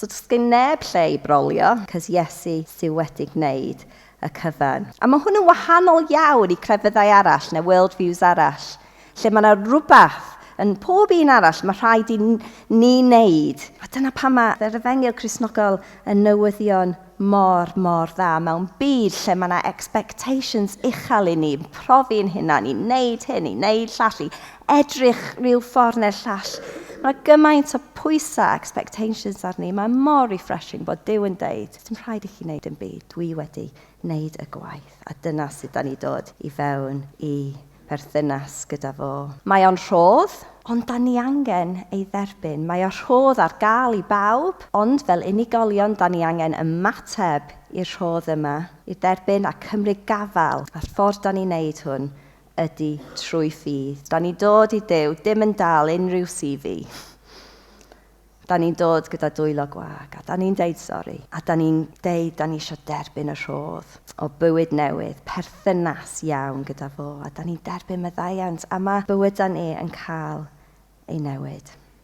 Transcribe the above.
So does gen neb lle i brolio, cos Iesu sydd wedi gwneud y cyfan. A mae hwn yn wahanol iawn i crefyddau arall neu worldviews arall, lle mae yna rhywbeth yn pob un arall mae rhaid i ni wneud. A dyna pam mae yr Efengyl Cristnogol yn newyddion mor, mor dda mewn byd lle mae yna expectations uchel i ni, profi'n hunan, i wneud hyn, i wneud llall, i edrych rhyw ffordd neu'r llall. Mae gymaint o pwysau expectations arni. Mae mor refreshing bod Duw yn deud, dim rhaid i chi wneud yn byd, dwi wedi wneud y gwaith. A dyna sut da ni dod i fewn i perthynas gyda fo. Mae o'n rhodd, ond da ni angen ei dderbyn. Mae o rhodd ar gael i bawb, ond fel unigolion da ni angen ymateb i'r rhodd yma, i'r derbyn a cymryd gafael. A'r ffordd da ni'n neud hwn ydy trwy ffydd. Da ni'n dod i Duw, dim yn dal unrhyw CV. Da ni'n dod gyda dwylo gwag, a da ni'n deud sori. A da ni'n deud da ni eisiau derbyn y rhodd o bywyd newydd, perthynas iawn gyda fo, a da ni'n derbyn maddeuant, a mae bywydau ni yn cael ei newid.